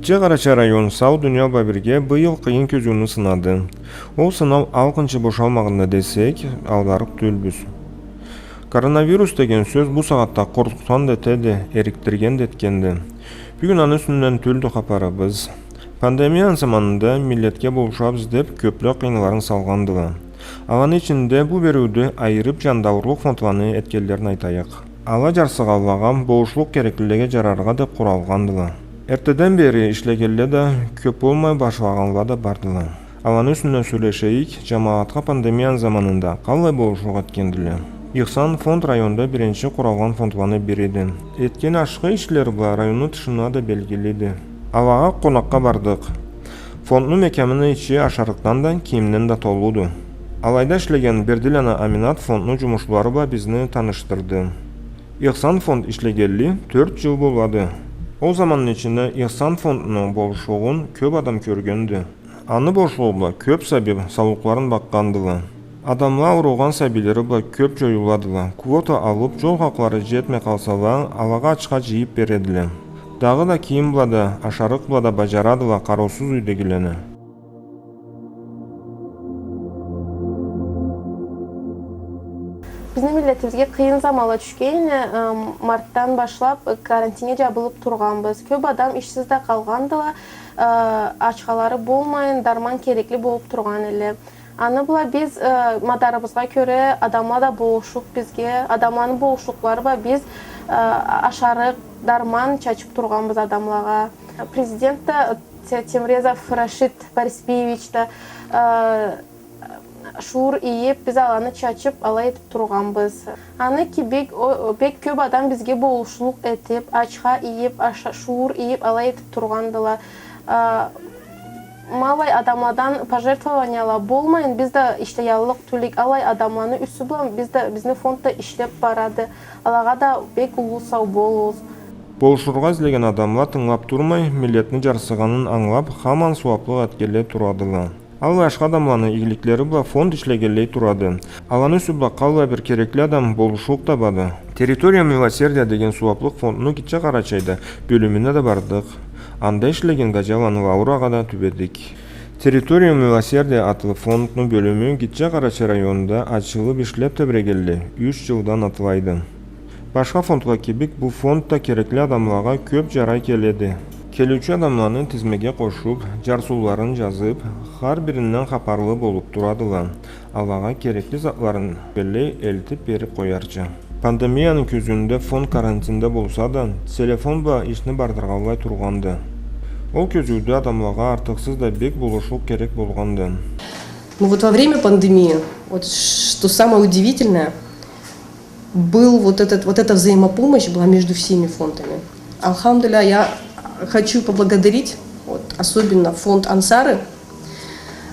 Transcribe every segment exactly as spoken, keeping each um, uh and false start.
Гитче Къарачай район сау дуния бла бирге быйыл къыйын кёзюуню сынады. Ол сынау алкъынчы бошалмагъанды десек, алдарыкъ тюлбюз. Коронавирус деген сёз бу сагъатда къоркъутхан да этеди, эрикдирген да этгенди. Бюгюн аны юсюнден тюлдю хапарыбыз. Пандемияны заманында миллетге болушабыз деп кёпле къыйынларын салгъандыла. Аланы ичинде бу бериуде айырып жандауурлукъ фондланы этгенлерин айтайыкъ. Ала жарсыгъанлагъа болушлукъ кереклилеге жараргъа деп къуралгъандыла. Эртеден бери ишлегенле да кёп болмай, башлагъанла да бардыла. Аланы юсюнден сёлешейик, жамауатха пандемияны заманында къаллай болушлукъ этгендиле? Ихсан фонд районда биринчи къуралгъан фондланы бириди. Этген ашхы ишлери бла районну тышына да белгилиди. Алагъа къонакъгъа бардыкъ. Фондну мекямыны ичи ашарыкъдан да, кийимден да толуду. Алайда ишлеген Бердиланы Аминат фондну жумушчулары бла бизни танышдырды. Ихсан фонд ишлегенли тёрт жыл болады. Ол заманны ичинде Ихсан фондну болушлугъун кёп адам кёргенди. Аны болушлугъу бла кёп сабий саулукъларын бакъгъандыла. Адамла ауругъан сабийлери бла кёп жоюладыла. Квота алып, жол хакълары жетмей къалсала, алагъа ачха жыйып бередиле. Дагъыда кийим бла да, ашарыкъ бла да бажарадыла къараусуз юйдегилени. Бизни миллетибизге къыйын заманла тюшген, э, мартдан башлап, э, карантинге жабылып тургъанбыз. Кёп адам ишсиз да къалгъандыла, э, ачхалары болмайын, дарман керекли болуп тургъан эле. Аны бла биз, э, мадарыбызгъа кёре адамла да болушуп бизге, адамланы болушлукълары бла биз, э, ашарыкъ, дарман чачып тургъанбыз адамлагъа. Президент да, Те-, Темрезов Рашид Борисбиевич да, э, шуур ийип, биз аланы чачып, алай этип тургъанбыз. Аны кибик, о, бек кёп адам бизге болушлукъ этип, ачха ийип, аша-, шуур ийип, алай этип тургъандыла. А, ма алай адамладан пожертвованияла болмайын, биз да ишлеяллыкъ тюлдюк, алай адамланы юсю бла биз да, бизни фонд да ишлеп барады. Алагъа да бек уллу сау болугъуз. Болушургъа излеген адамла тынгылап турмай, миллетни жарсыгъанын ангылап, хаман сууаплыкъ этгенле турадыла. Аллай ашхы адамланы игиликлери бла фонд ишлегенлей турады. Аланы юсю бла къаллай бир керекли адам болушлукъ табады. «Территория милосердия» деген сууаплыкъ фондну Гитче Къарачайда бёлюмюне да бардыкъ. Анда ишлеген Гаджиеваны Лаурагъа да тюбедик. «Территория милосердия» атлы фондну бёлюмю Гитче Къарачай районунда ачылып ишлеп тебирегенли юч жылдан атылайды. Башха фондла кибик, бу фонд да керекли адамлагъа кёп жарай келеди. Келиучю адамланы тизмеге къошуп, жарсыуларын жазып, хар биринден хапарлы болуп турадыла. Алагъа керекли затларын беллей элтип берип къоярча. Пандемияны кёзюуюнде фонд карантинде болса да, телефон бла ишни бардыргъанлай тургъанды. Ол кёзюуде адамлагъа артыкъсыз да бек болушлукъ керек болгъанды. Ну вот во время пандемии, вот что самое удивительное, был вот этот, вот эта взаимопомощь была между всеми фондами. Алхамдулилля, я хочу поблагодарить вот, особенно фонд Ансары.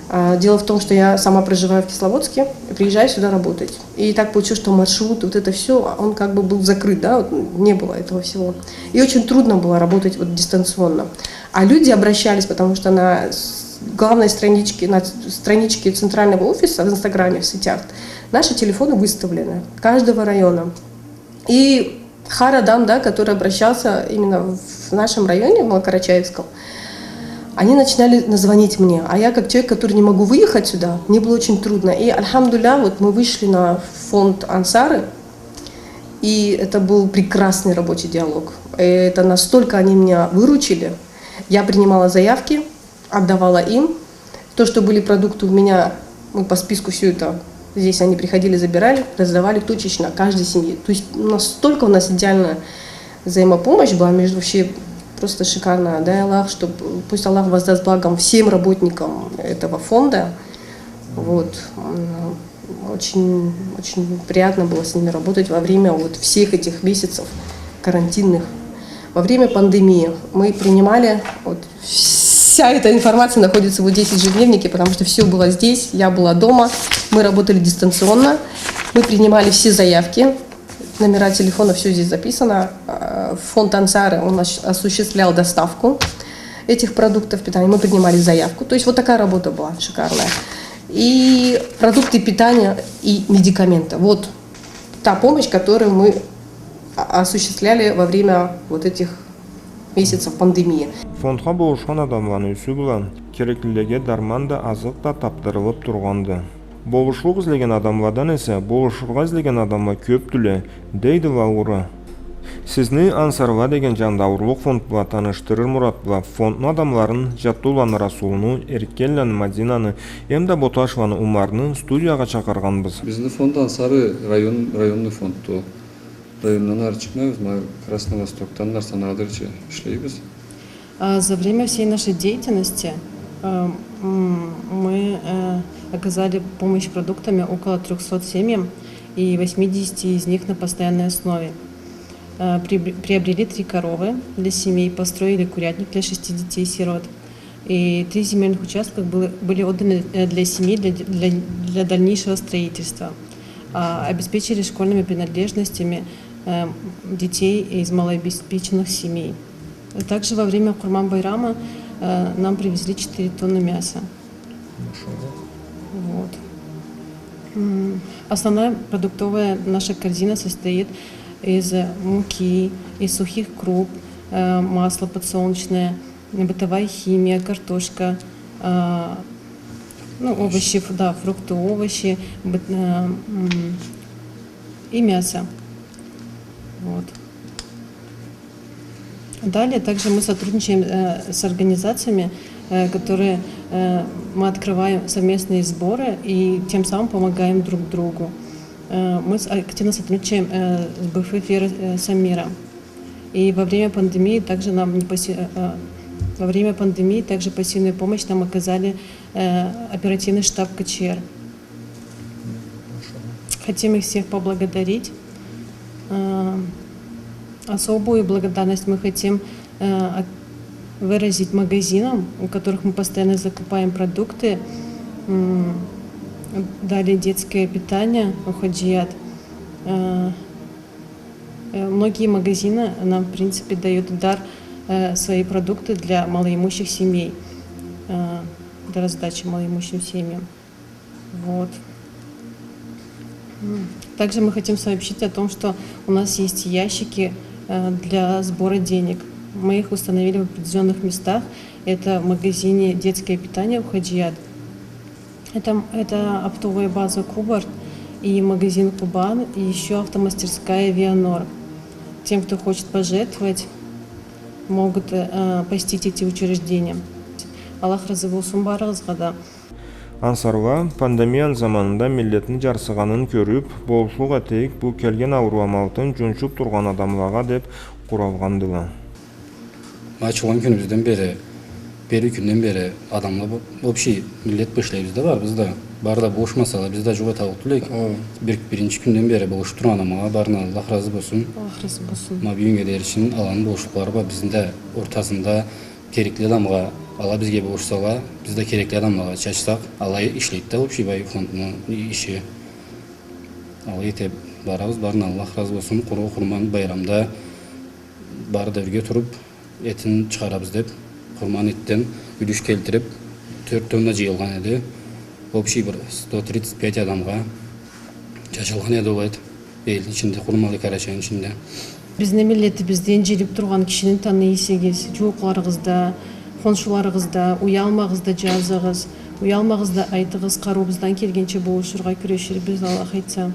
А, дело в том, что я сама проживаю в Кисловодске, приезжаю сюда работать. И так получилось, что маршрут, вот это всё, он как бы был закрыт, да, вот, не было этого всего. И очень трудно было работать вот дистанционно. А люди обращались, потому что на с-, главной страничке, на ц-, страничке центрального офиса в Инстаграме, в сетях, наши телефоны выставлены, каждого района. И хар адам, да, который обращался именно в нашем районе, в Малокарачаевском, они начинали назвонить мне. А я, как человек, который не могу выехать сюда, мне было очень трудно. И, альхамдулилля, вот мы вышли на фонд Ансары, и это был прекрасный рабочий диалог. И это настолько они меня выручили. Я принимала заявки, отдавала им. То, что были продукты у меня, мы по списку всё это, здесь они приходили, забирали, раздавали точечно каждой семье. То есть настолько у нас идеальная взаимопомощь была между, вообще просто шикарно. Дай Аллах, чтоб, пусть Аллах воздаст благом всем работникам этого фонда. Вот. М, очень, очень приятно было с ними работать во время вот всех этих месяцев карантинных. Во время пандемии мы принимали, вот, вся эта информация находится вот здесь, в ежедневнике, потому что всё было здесь, я была дома, мы работали дистанционно, мы принимали все заявки, номера телефона, всё здесь записано. А, фонд Ансары, он ос-, осуществлял доставку этих продуктов питания, мы принимали заявку, то есть вот такая работа была шикарная. И продукты питания, и медикаменты. Вот та помощь, которую мы о-, осуществляли во время вот этих месяцев пандемии. Фондха болушхан адамланы юсю бла кереклилеге дарман да, азыкъ да тапдырылып тургъанды. Болушлукъ излеген адамладан эсе, болушургъа излеген адамла кёпдюле, дейди Лаура. Сизни Ансарла деген жандаурлукъ фонд бла танышдырыр мурат бла, фондну адамларын, Жаттоуланы Расулну, Эркенланы Мадинаны, эмда Боташеваны Умарны студиягъа чакъыргъанбыз. Бизни фонд Ансары район, районный фондду. Райондан ары чыкъмайбыз, ма Красновостокдан ары санагъадырчы ишлейбиз. А, за время всей нашей деятельности, э, м, мы, э, оказали помощь продуктами около трёхсот семьям, и восьмидесяти из них на постоянной основе. Э, приб-, приобрели три коровы для семей, построили курятник для шести детей-сирот. И три земельных участка было, были отданы, э, для семей для, для, для дальнейшего строительства. А, обеспечили школьными принадлежностями, э, детей из малообеспеченных семей. Также во время Курман-байрама, э, нам привезли четыре тонны мяса. Машаллах. Вот. М, основная продуктовая наша корзина состоит из муки, из сухих круп, э, масло подсолнечное, бытовая химия, картошка, а, ну, овощи, ф-, да, фрукты, овощи, быт-, а, м, и мясо. Вот. Далее также мы сотрудничаем, э, с организациями, э, которые, э, мы открываем совместные сборы и тем самым помогаем друг другу. Э, мы с-, активно сотрудничаем, э, с Б Ф Ф, э, Самира. И во время пандемии также нам не поси-, э, э, во время пандемии также посильную помощь нам оказали, э, оперативный штаб К Ч Р. Хотим их всех поблагодарить. Э, особую благодарность мы хотим, э, от-, выразить магазинам, у которых мы постоянно закупаем продукты. М, далее детское питание, Ухаджият. Э, Э, многие магазины нам, в принципе, дают в дар, э, свои продукты для малоимущих семей, э, для раздачи малоимущим семьям. Вот. М. Также мы хотим сообщить о том, что у нас есть ящики, э, для сбора денег. Мы их установили в определённых местах. Это в магазине «Детское питание» у Хаджият. Это, это оптовая база «Кубарт» и магазин «Кубан», и ещё автомастерская «Вианор». Тем, кто хочет пожертвовать, могут, э, посетить эти учреждения. Аллах разы болсун барыгъызгъа да. Ансарла пандемияны заманында миллетни жарсыгъанын кёрюп, болушлукъ этейик бу келген ауруу амалтын жунчуп тургъан адамлагъа деп къуралгъандыла. Ма ачылгъан кюнюбюзден бери, бери кюнден бери адамла бу, общий миллет бла ишлейбиз да, барыбыз да. Бары да болушмасала, биз да жукъ эталлыкъ тюл эдик. Хы. Бир, биринчи кюнден бери болушуп тургъан адамгъа барына Аллах разы болсун. Аллах разы болсун. Ма бюгюннге дери ичинде аланы болушлукълары бла, бизни да ортасында керекли адамгъа, ала бизге болушсала, биз да керекли адамлагъа чачсакъ, алай ишлейди да общий бай фондну иши. Алай этип барабыз, барына Аллах разы болсун. Къуру Къурман байрамда бары да бирге туруп, этин чыгъарабыз деп, къурман этден юлюш келтирип, тёрт тонна жыйылгъан эди. Общий бир сто тридцать пять адамгъа чачылгъан эди ол эт. Элни ичинде, къуру Къарачайны ичинде. Бизни миллетибизден жыйылып тургъан кишини таныйсыз, жууукъларыгъызда, хоншуларыгъызда, уялмагъыз да жазыгъыз, уялмагъыз да айтыгъыз, къарыуубуздан келгенча болушургъа кюреширбиз, Аллах айтса.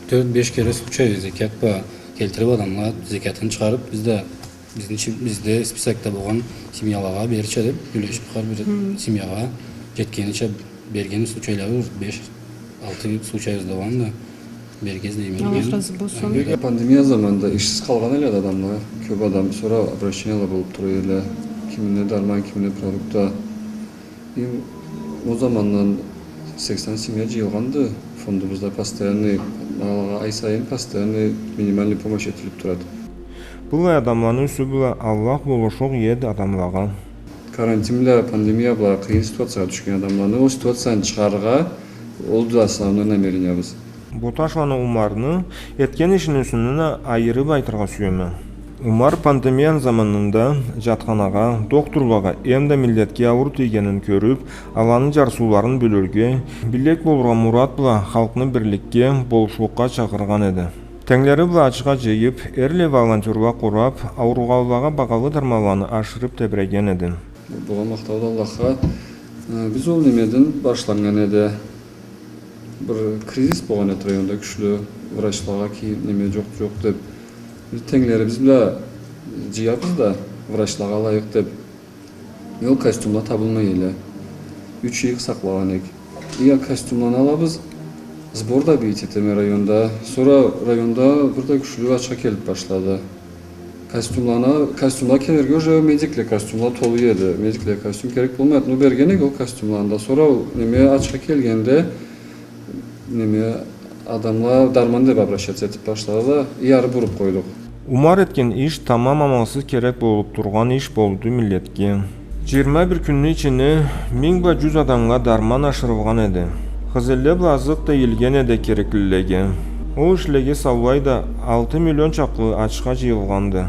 Тёрт-беш кере случай зекят бла келтирип адамла зекятын чыгъарып, биз да, бизни ичи-, бизде списокда болгъан семьялагъа берирча деп, юлешип хар бир семьягъа жетгенича берген случайларыбыз беш-алты случайыбыз да болгъанды. Берген дейме. Аллах разы болсун. Пандемия заманында ишсиз къалгъан эле адамла, кёп адам, сора обращениела болуп тура эле. Кимине дарман, кимине продукта. Эм ол замандан сексен семья жыйылгъанды фондубузда постоянный, алагъа ай сайын постоянный минимальный помощь этилип турады. Быллай адамланы юсю бла Аллах болушлукъ иеди адамлагъа. Карантин бла, пандемия бла къыйын ситуациягъа тюшген адамланы ол ситуациядан чыгъарыргъа, ол да основной намерениябыз. Боташеваны Умарны этген ишини юсюнден а айырып айтыргъа сюеме. Умар пандемияны заманында жатханагъа, дохтурлагъа эмда миллетге ауур тийгенин кёрюп, аланы жарсыуларын бёлюрге, бирлик болургъа мурат бла халкъны бирликге, болушлукъгъа чакъыргъан эди. Тенглери бла ачха джыйып, эрлай волонтёрла къурап, ауругъанлагъа багъалы дарманланы ашырып тебреген эди. Бу-, бугъа махтау да Аллахха. Э, биз ол немеден башланнган эди. Бир кризис болгъан эди районда кючлю, врачлагъа ки-, неме джокъ, джокъ деп. Биз тенглерибиз бла джыябыз да, врачлагъа алайыкъ деп. Ол костюмла табылмай эди. Юч ыйыкъ сакълагъан эдик. Ия, костюмланы алабыз, сбор да бийик этеме районда. Сора районда бир да кючлю ачха келип башлады. Костюмланы, костюмла келирге уже медикле костюмла толу эди. Медикле костюм керек болмай эди. Ну, берген эдик ол костюмланы да. Сора ол неме ачха келгенде, неме, адамла дарман деп обращаться этип башлады да, ары буруп къойдукъ. Умар этген иш тамам амалсыз керек болуп тургъан иш болду миллетге. Джыйырма бир кюнню ичине минг бла джюз адамгъа дарман ашырылгъан эди. Хызилле бла азыкъ да ийилген эди кереклилеге. Ол ишлеге саулай да алты миллион чакълы ачха джыйылгъанды.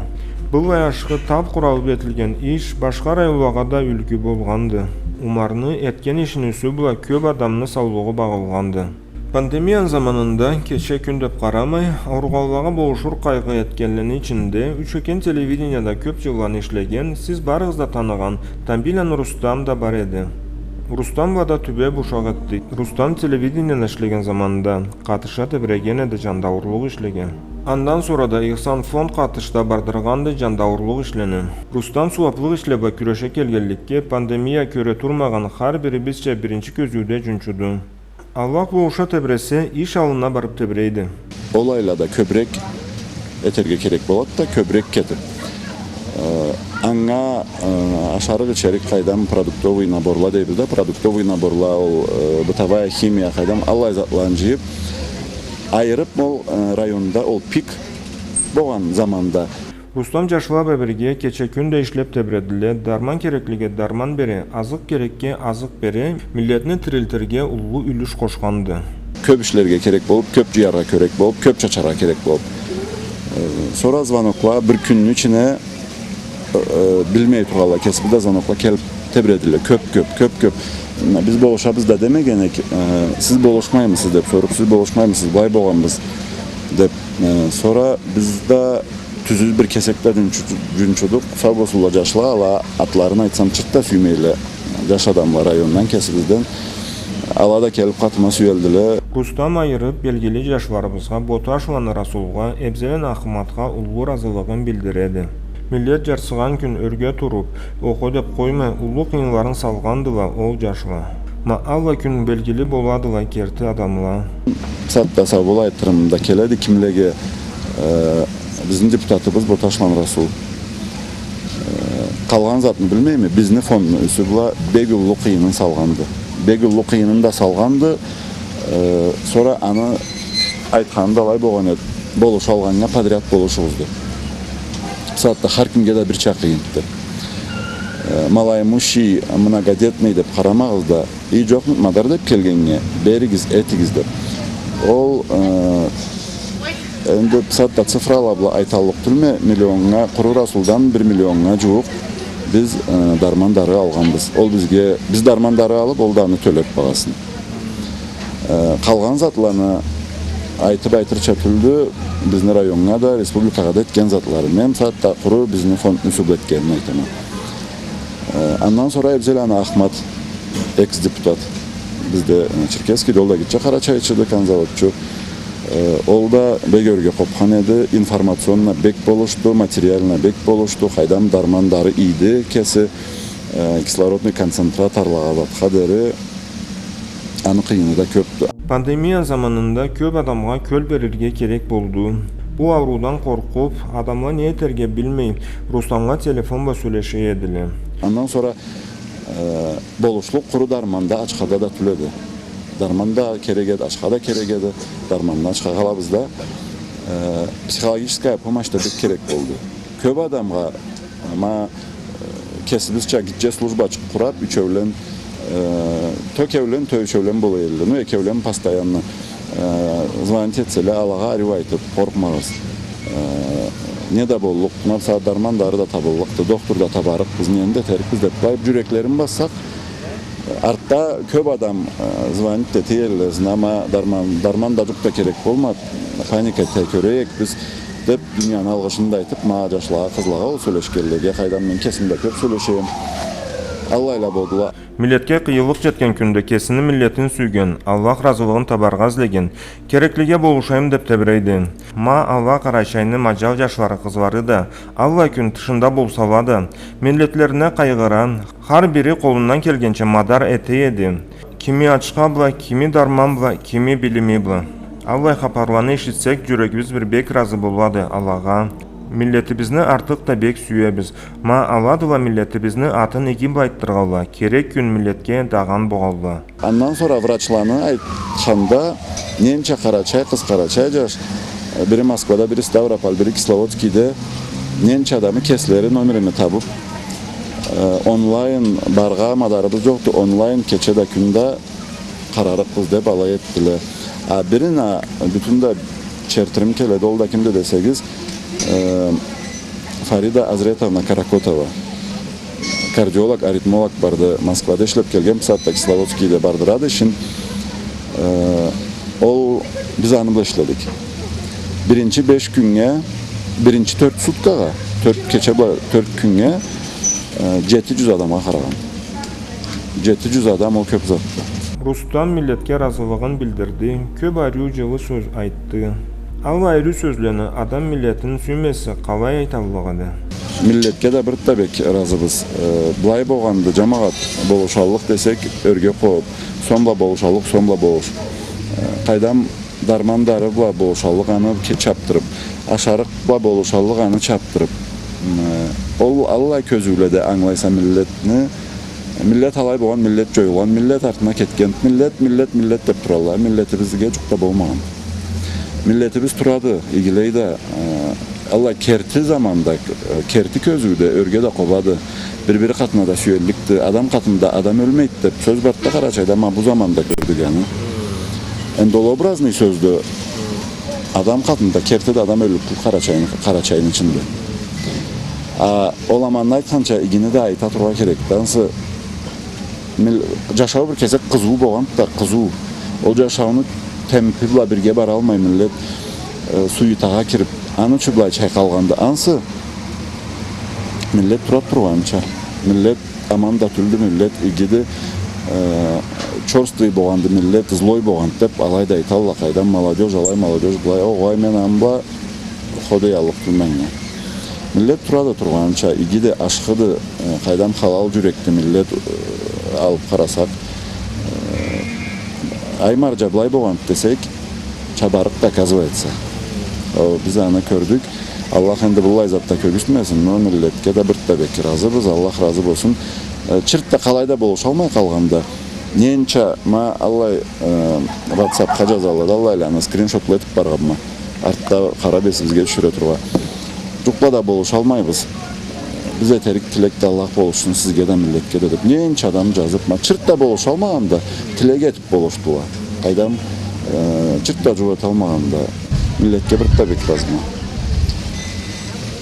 Быллай ашхы тап къуралып этилген иш башха районлагъа да юлгю болгъанды. Умарны этген ишини юсю бла кёп адамны саулугъу багъылгъанды. Пандемияны заманында, кече-кюн деп къарамай, ауругъанлагъа болушур къайгъы этгенлени ичинде Учкекен телевиденияда кёп джылланы ишлеген, сиз барыгъыз да таныгъан Тамбийланы Рустам да бар эди. Рустам бла да тюбе бушакъ этдик. Рустам телевиденияда ишлеген заманында къатыша тебреген эди джандаурлукъ ишлеге. Андан сора да Ихсан фонд къатышда бардыргъанды джандаурлукъ ишлени. Рустам сууаплыкъ ишле бла кюреше келгенликге, пандемия кёре турмагъан, хар бирибизча биринчи кёзюуде джунчуду. Аллах болуша тебресе, иш аллына барып тебрейди. Ол айлада кёбюрек этерге керек болад да, кёбюрек кетип. Э, анга, э, ашарыкъ-ичерик, къайдам, продуктовый наборла дейбиз да, продуктовый наборла, ол, э, бытовая химия, къайдам, аллай затланы джыйып, айырып, ол, э, районда ол пик болгъан заманда. Рустам джашла бла бирге кече-кюн да ишлеп тебредиле, дарман кереклиге дарман бере, азыкъ керекге азыкъ бере, миллетни тирилтирге уллу юлюш къошханды. Кёп ишлерге керек болуп, кёп джыяргъа керек болуп, кёп чачаргъа керек болуп. Э, сора звонокла бир кюнню ичине, э, э, билмей тургъанлай кесибиз да звонокла келип тебредиле. Кёп, кёп, кёп, кёп. Мына, биз болушабыз да демеген эдик, э, сиз болушмаймысыз деп соруп, сиз болушмаймысыз, былай болгъанбыз деп. Э, сора биз да тюзюз бир кесек да джунчу-, джунчудукъ. Сау болсунла джашла, ала атларын айтсам, чырт да сюймейле. Джаш адамла райондан, кесибизден. Ала да келип къатыма сюелдиле. Рустам айырып, белгили джашларыбызгъа, Боташланы Расулгъа, Эбзеланы Ахматха уллу ыразылыгъын билдиреди. Миллет джарсыгъан кюн ёрге туруп, окъу деп къоймай, уллу къыйынларын салгъандыла ол джашла. Ма аллай кюн белгили боладыла керти адамла. Бусагъатда сау бол айтырым да келеди кимлеге, э, бизни депутатыбыз Боташланы Расул. Э, къалгъан затны билмейме, бизни фондну юсю бла бек уллу къыйынын салгъанды. Бек уллу къыйынын да салгъанды. Э, сора аны айтханы да алай болгъан эди: болушалгъаннга подряд болушугъуз деп. Бусагъатда хар кимге да бирча къыйынды. Э, малоимущий, многодетный деп къарамагъыз да, ий джокъ, мадар деп келгеннге, беригиз, этигиз деп. Ол, э, энди бусагъатда цифрала бла айталлыкъ тюлме, миллионнга, къуру Расулдан бир миллионнга джууукъ биз, э, дарман-дары алгъанбыз. Ол бизге, биз дарман-дары алып, ол да аны тёлеп багъасын. Э, къалгъан затланы айтып айтырча тюлдю, бизни районнга да, республикагъа да этген затлары. Мен бусагъатда къуру бизни фондну юсю бла этгенин айтама. Э, андан сора Эбзеланы Ахмат, экс-депутат, бизде, э, Черкесскийде, ол да гитче къарачайчыды, конзаводчу. Э, ол да бек ёрге къопхан эди, информационно бек болушду, материально бек болушду, къайдам, дарман-дары ийди кеси, э, кислородный концентратор ала затха дери. Аны къыйыны да кёпдю. Пандемия заманында кёп адамгъа кёл берирге керек болду. Бу ауруудан къоркъуп, адамла не этерге билмей, Рустамгъа телефон бла сёлеше эдиле. Андан сора, э, болушлукъ къуру дарманда, ачхада да тюл эди. Дарман да керек эди, ачха да керек эди. Дарманны ачхагъа алабыз да. Э, психологическая помощь да бек керек болду. Кёп адамгъа, ма, э, кесибизча гитче службачыкъ къурап, ючеулен, э, то экеулен, то ючеулен бола эдиле. Ну, экеулен постоянно, э, звонить этселе, алагъа ариу айтып, къоркъмагъыз. Э, не да боллукъ, мына бусагъат дарман-дары да табыллыкъды, дохтур да табарыкъбыз, нени да этерикбиз деп, былай джюреклерин бассакъ, Артда кёп адам, э, звонить эте эдиле, ма дарман, дарман да джукъ да керек болмады, паника этип кёре эдик биз, деп, дунияны алгъышын да айтып, ма джашлагъа, къызлагъа, ол сёлешгенлеге, къайдам, мен кесим да кёп сёлеше эдим. Аллайла болдула. Миллетге къыйынлыкъ джетген кюнде кесини миллетин сюйген, Аллах разылыгъын табаргъа излеген, кереклиге болушайым деп тебирейди. Ма ала Къарачайны маджал джашлары, къызлары да, аллай кюн тышында болсала да, миллетлерине къайгъыра, хар бири къолундан келгенча мадар эте эди. Кими ачха бла, кими дарман бла, кими билими бла. Аллай хапарланы эшитсек, джюрегибиз бир бек разы болады алагъа. Миллетибизни артыкъ да бек сюебиз. Ма аладыла миллетибизни атын иги бла айтдыргъанла, керек кюн миллетге дагъан богъанла. Андан сора врачланы айтханда, ненча къарачай къыз, къарачай джаш, бири Москвада, бири Ставрополь, бири Кисловодскийде, ненча адамы кеслери номерини табып, э, онлайн, баргъа мадарыбыз джокъду, онлайн кече да, кюн да къарарыкъбыз деп алай этдиле. А бирин а бютюн да чертирим келеди, ол да кимди десегиз, э, Фарида Азретовна Каракотова. Кардиолог, аритмолог барды, Москвада ишлеп келген, бусагъатда Кисловодскийде бардырады ишин. Э, ол, биз аны бла ишледик. Биринчи беш кюннге, биринчи тёрт суткагъа, тёрт кече бла тёрт кюннге, э, джети джюз адамгъа къарагъан. Джети джюз адам, ол кёп затды. Рустам миллетге разылыгъын билдирди, кёп ариу джылы сёз айтды. Аллай ариу сёзлени адам миллетин сюймесе, къалай айталлыкъ эди? Миллетге да бир да бек разыбыз. Э, былай богъанды, джамагъат, болушаллыкъ десек, ёрге къоюп, сом бла болушаллыкъ, сом бла болуш. Э, къайдам, дарман-дары бла болушаллыкъ, аны ке-, чапдырып, ашарыкъ бла болушаллыкъ, аны чапдырып. М, э, ол аллай кёзюуледе ангылайса миллетни, миллет алай богъан, миллет джоюлгъан, миллет артына кетген, миллет, миллет, миллет деп туралла, миллетибизге джукъ да болмагъан. Миллетибиз турады, игилей да, э, аллай керти заманда, э, керти кёзюуде ёрге да къобады, бир-бири къатына да сюелликди, адам къатында адам ёлмейди деп сёз барды да Къарачайда, ма бу заманда кёрдюк аны. Энди ол образный сёздю, адам къатында керти да адам ёллюк тюл Къарачайны, Къарачайны ичинде. А, ол аманны айтханча, игини да айта тургъа керекди. Ансы мил-, джашау бир кесек къызыу богъанды да, къызыу. Ол джашауну темпи бла бирге баралмай миллет, э, суетагъа кирип, аны ючюн былай чайкъалгъанды. Ансы миллет турады тургъанча. Миллет аман да тюлдю, миллет игиди, э, чёрствый богъанды миллет, злой богъанды деп алай да айталла, къайдам, молодёжь алай, молодёжь былай, огъай, мен аны бла ходаяллыкъ тюлме. Миллет турады тургъанча, игиди, ашхыды, э, къайдам, халал джюрекди миллет, э, алып къарасакъ. Э, ай марджа былай богъанды десек, чабарыкъды, оказывается. О, биз аны кёрдюк. Аллах энди быллай затда кёргюзтмесин, но миллетге да бир да бек разыбыз, Аллах разы болсун. Э, чырт да къалай да болушалмай къалгъанда, ненча, ма аллай, э, ватсапха джазалла да, аллайланы скриншотла этип баргъанма. Артда къарап эсибизге тюшюре тургъа. Джукъ бла да болушалмайбыз. Биз этерик тилек да Аллах болушсун сизге да, миллетге да деп. Ненча адам джазып, ма чырт да болушалмагъанда, тилек этип болушдула. Къайдам, э, чырт да джукъ эталмагъанда, миллетге бир да бек разыма.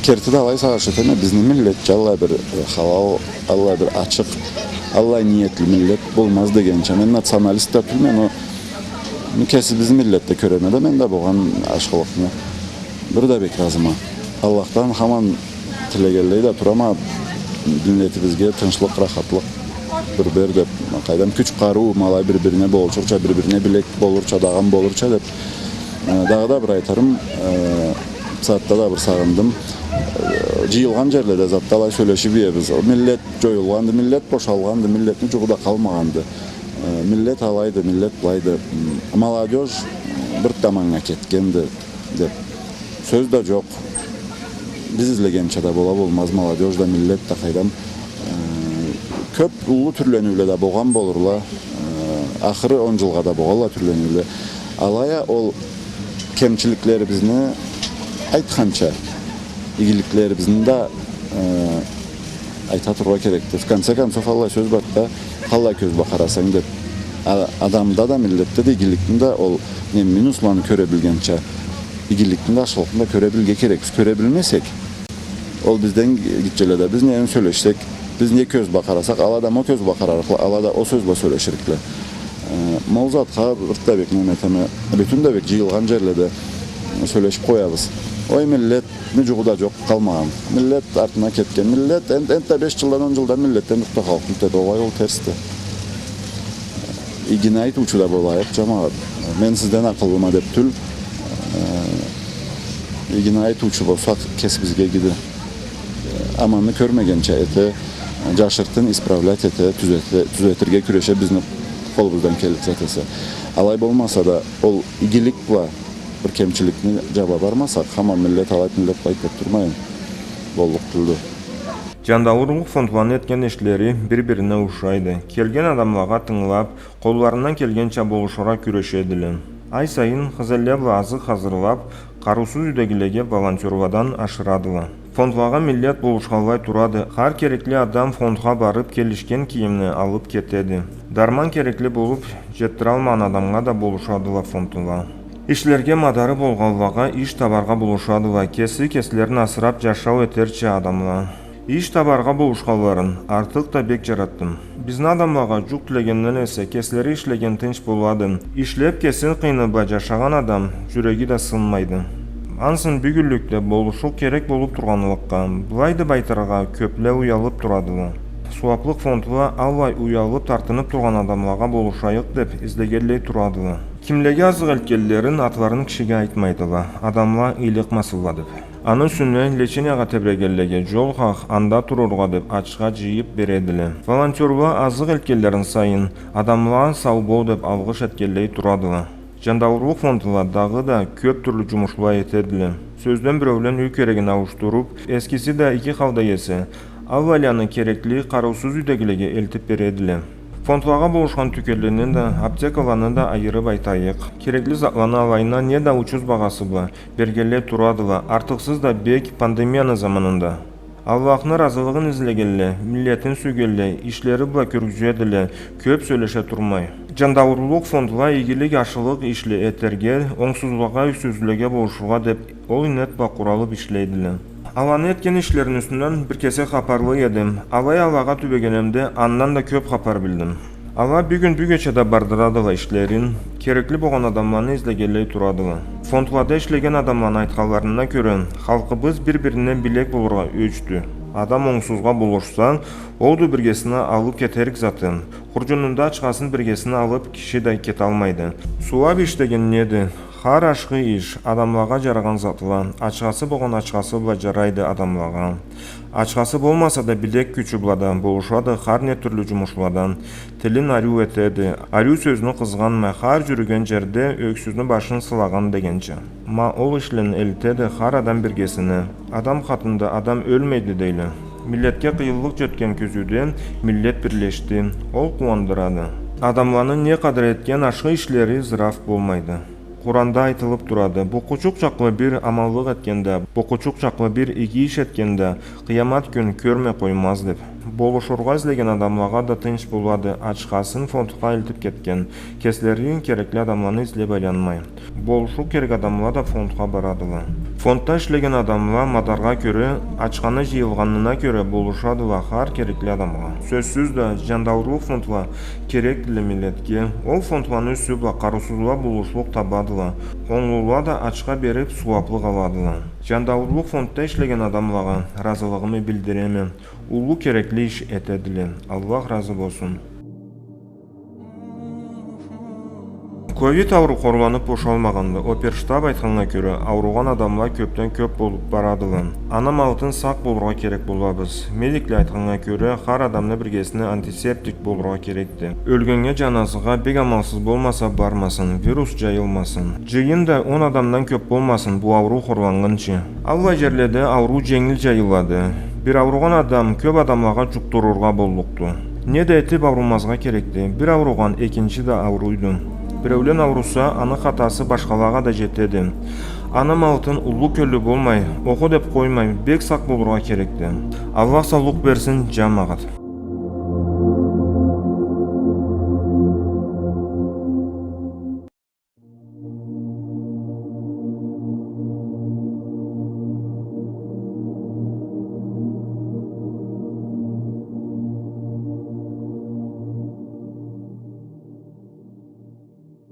Керти да алай сагъыш этеме, бизни миллетча аллай бир, э, халал, аллай бир ачыкъ, аллай ниетли миллет болмаз дегенча. Мен националист да тюлме, но кесибизни миллетде кёреме да мен да богъан ашхылыкъны. Бир да бек разыма. Аллахдан хаман тилегенлей да турама, миллетибизге тынчлыкъ, рахатлыкъ бир бер деп. Къайдам, кюч-къарыу, ма алай бир-бирине болушурча, бир-бирине билек болурча, дагъан болурча деп. Э, дагъыда бир айтырым, э, сагъатда да бир сагъындым. Э, джыйылгъан джерледе затда алай сёлешиб иебиз. Миллет джоюлгъанды, миллет бошалгъанды, миллетни джугъу да къалмагъанды. Э, миллет алайды, миллет былайды. М, молодёжь бир да манга кетгенди деп сёз да джокъ. Биз излегенча да бола болмаз, молодёжь да, миллет да, къайдам. Э, кёп уллу тюрлениуле да богъан болурла. Э, ахыры он джылгъа да богъалла тюрлениуле. Алай а ол кемчиликлерибизни айтханча, игиликлерибизни да, э, айта тургъа керекди. В конце концов, аллай сёз барды да, къаллай кёз бла къарасанг деп. А-, адамда да, миллетде да игиликни да ол, не, минусланы кёре билгенча, игиликни да, ашхылыкъны да кёре билирге керекбиз. Кёре билмесек, ол бизден гитчеледе. Биз нени сёлешсек, Биз не кёз бла къарасакъ, ала да ма кёз бла къарарыкъла, ала да ол сёз бла сёлеширикле. Э, ма ол затха бир да бек неме этеме, бютюн да бек джыйылгъан джерледе сёлешиб къоябыз. Ой, миллетни джугъу да джокъ къалмагъан. Миллет артына кетген. Миллет, энтда, энтда беш джылдан, он джылдан миллетден джукъ да халкъ битеди. Огъай, ол терсди. Игини айтыучу да болайыкъ, джамагъат. Мен сизден акъыллыма деб тюл, э, игини айтыучу болсакъ, кесибизге игиди. Аманны кёрмегенча эте, джашыртын исправлять эте, тюзете, тюзетирге кюреше бизни къолубуздан келлик зат эсе. Алай болмаса да, ол игилик бла бир кемчиликни джаба бармасакъ, хаман миллет алай, миллет былай деб турмайын, боллукъ тюлдю. Джандаурлукъ фондланы этген ишлери бир-бирине ушайды. Келген адамлагъа тынгылаб, къолларындан келгенча болушургъа кюрешедиле. Ай сайын хызелле бла азыкъ хазырлаб, къарыусуз юйдегилеге волонтёрладан ашырадыла. Фондлагъа миллет болушханлай турады, хар керекли адам фондха барыб, келишген кийимни алыб кетеди. Дарман керекли болуб, джетдиралмагъан адамгъа да болушадыла фондла. Ишлерге мадары болгъанлагъа иш табаргъа болушадыла, кеси кеслерин асыраб, джашау этерча адамла. Иш табаргъа болушханларын артыкъ да бек джаратдым. Бизни адамлагъа джукъ тилегенден эсе, кеслери ишлеген тынч болады. Ишлеб, кесин къыйны бла джашагъан адам джюреги да сынмайды. Ансы бюгюнлюкде болушукъ керек болуб тургъанлыкъгъа, былай деб айтыргъа, кёбле уялыб турадыла. Сууаблыкъ фондла аллай уялыб, тартыныб тургъан адамлагъа болушайыкъ деб излегенлей турадыла. Кимлеге азыкъ элтгенлерин атларын кишиге айтмайдыла, адамла ыйлыкъмасынла деб. Аны юсюне лечениягъа тебрегенлеге джол хакъ, анда турургъа деб ачха джыйыб бередиле. Волонтёрла азыкъ элтгенлерин сайын, адамла сау бол деб алгъыш этгенлей турадыла. Джандаурлукъ фондла дагъыда кёб тюрлю джумушла этедиле. Сёзден, биреулен юй керегин ауушдуруб, эскиси да иги халда эсе, аллайланы керекли къарыусуз юйдегилеге элтиб бередиле. Фондлагъа болушхан тюкенлени да, аптекаланы да айырыб айтайыкъ. Керекли затланы алайына неда учуз багъасы бла бергенлей турадыла, артыкъсыз да бек пандемияны заманында. Аллахны разылыгъын излегенлей, миллетин сюйгенлей, ишлери бла кёргюзедиле, кёб сёлеше турмай. Джандаурлукъ фондла игилик, ашхылыкъ ишле этерге, онгсузлагъа, юйсюзлюкге болушургъа деб, ол иннет бла къуралыб ишлейдиле. Аланы этген ишлерини юсюнден бир кесек хапарлы эдим. Алай алагъа тюбегенемде, андан да кёб хапар билдим. Ала бюгюн-бюгече да бардырадыла ишлерин, керекли болгъан адамланы излегенлей турадыла. Фондлада ишлеген адамланы айтханларына кёре, халкъыбыз бир-бирине билек болургъа ёчдю. Адам онгсузгъа болушса, олду биргесине алыб кетерик затын. Хурджунунда ачхасын биргесине алыб, киши да кеталмайды. Сууаб иш деген неди? Хар ашхы иш, адамлагъа джарагъан затла, ачхасы болгъан ачхасы бла джарайды адамлагъа. Ачхасы болмаса да, билек кючю бла да болушады хар не тюрлю джумушлада. Тилин ариу этеди, ариу сёзню къызгъанмай, хар джюрюген джерде ёксюзню башын сылагъан дегенча. Ма ол ишлени элтеди хар адам биргесине. Адам хатында адам ёлмейди, дейле. Миллетге къыйынлыкъ джетген кюзюуде миллет бирлешди. Ол къууандырады. Адамланы не къадар этген ашхы ишлери зыраф болмайды. Къуранда айтылыб турады: «Бу къучукъ чакълы бир аманлыкъ этгенде, бу къучукъ чакълы бир иги иш этгенде, къыямат кюн кёрмей къоймаз», — деб. Болушургъа излеген адамлагъа да тынч болады, ачхасын фондха элтиб кетген, кеслери керекли адамланы излеб айланмай. Болушургъа керек адамла да фондха барадыла. Фондда ишлеген адамла мадаргъа кёре, ачханы джыйылгъанына кёре болушадыла хар керекли адамгъа. Сёзсюз да, джандаурлукъ фондла керекдиле миллетге. Ол фондланы юсю бла къарыусузла болушлукъ табадыла. Онглула да ачха бериб, сууаблыкъ аладыла. Джандаурлукъ фондда ишлеген адамлагъа разылыгъымы билдиреме. Уллу керекли иш этедиле. Аллах разы болсун. Ковид ауруу хорланыб бошалмагъанды. Оперштаб айтханнга кёре, ауругъан адамла кёбден кёб болуб барадыла. Аны амалтын сакъ болургъа керек болабыз. Медикле айтханнга кёре, хар адамны биргесине антисептик болургъа керекди. Ёлгеннге джаназыгъа бек амалсыз болмаса бармасын, вирус джайылмасын. Джыйын да он адамдан кёб болмасын, бу ауруу хорланнгынчы. Аллай джерледе ауруу дженгил джайылады. Бир ауругъан адам кёб адамлагъа джукъдурургъа боллукъду. Не да этиб аурумазгъа керекди. Бир ауругъан экинчи да ауруйду. Биреулен ауруса, аны хатасы башхалагъа да джетеди. Аны амалтын уллу кёллю болмай, охо деб къоймай, бек сакъ болургъа керекди. Аллах саулукъ берсин, джамагъат.